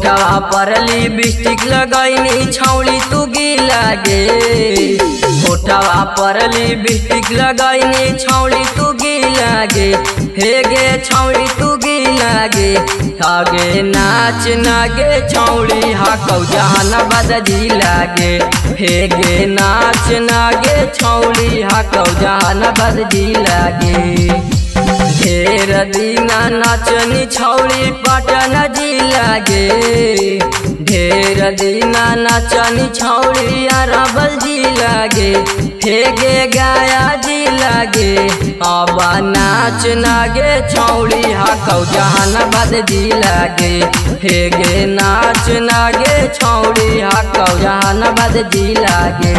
होठवा पर लिपस्टिक लगैनी छौड़ी तू गीला गे। होठवा पर लिपस्टिक लगैनी छौड़ी तू गीला गे। हे गे छौड़ी तू गीला गे। आगे नाच नागे छौड़ी हाकौ जहानाबाद जिला गे। हे गे नाच नागे छौड़ी हाकौ जहानाबाद जिला गे। ढेर दिना नाचनी छौड़ी पटना जिला गे। ढेर दिना नाचनी छौड़ी अरवल जिला गे। हे गे गया जिला गे। अब नाच नागे छौड़ी हाकौ जहानाबाद जिला गे। हे गे नाच नागे छौड़ी हाकौ जहानाबाद जिला गे।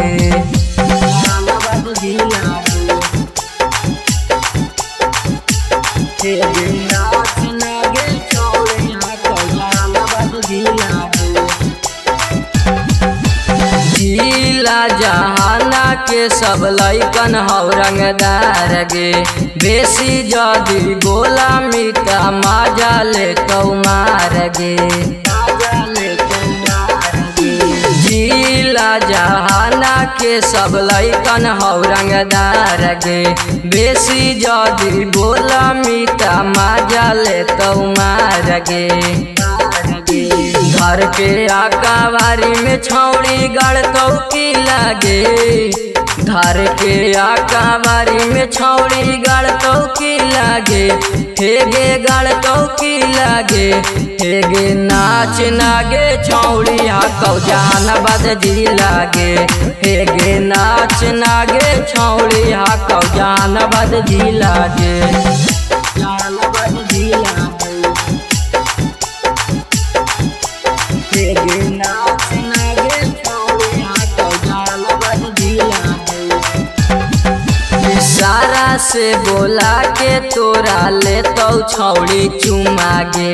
जहानाबाद जिला नाच नागे छौड़ी हाकौ जहानाबाद जिला गे। जिला जहाना के सब लैकन हौ रंगदार गे। बेसी जदी बोला मिता माजा ले तौ मार गे। जिला जहाना के सब लैकन हौ रंगदार गे। बेसी जदी बोला मिता माजा ले तौ मार गे। घर के आकावारी में छौड़ी गड़तौ की लागे। घर के आकावारी में छौड़ी गड़तौ की लागे। हे गे गड़तौ की लागे। हे गे नाच नागे छौड़ी हाकौ जहानाबाद जिला गे। हे गे नाच नागे छौड़ी हाकौ जहानाबाद जिला गे। जहानाबाद जिला नाच नागे छौड़ी हाकौ जहानाबाद जिला गे। इशारा से बोला के तोरा ले तौ छौड़ी चुमा गे।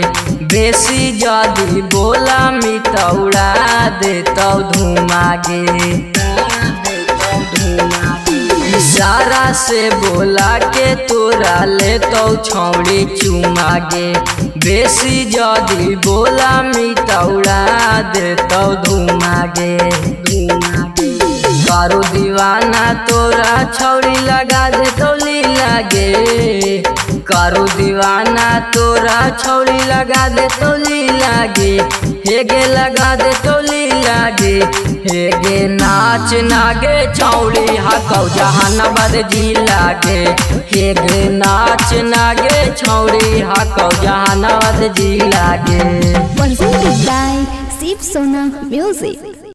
बेसी जदी बोला मितौड़ा दे तौ धुमा गे। इशारा से बोला के तोरा ले तौ छौड़ी चुमा गे। बेसी जदी बोला मितौड़ा दे तौ धुमा गे। करू दीवाना तोरा छौड़ी लगा दे तौली लागे। करू दीवाना तोरा छौड़ी लगा दे तौली लागे। हे गे लगा दे तौली लागे। हे गे नाच नागे छौड़ी हाकौ जहानाबाद जिला गे। हे गे नाच नागे छौड़ी हाकौ जहानाबाद जिला गे। Presented by Shiv Sona Music.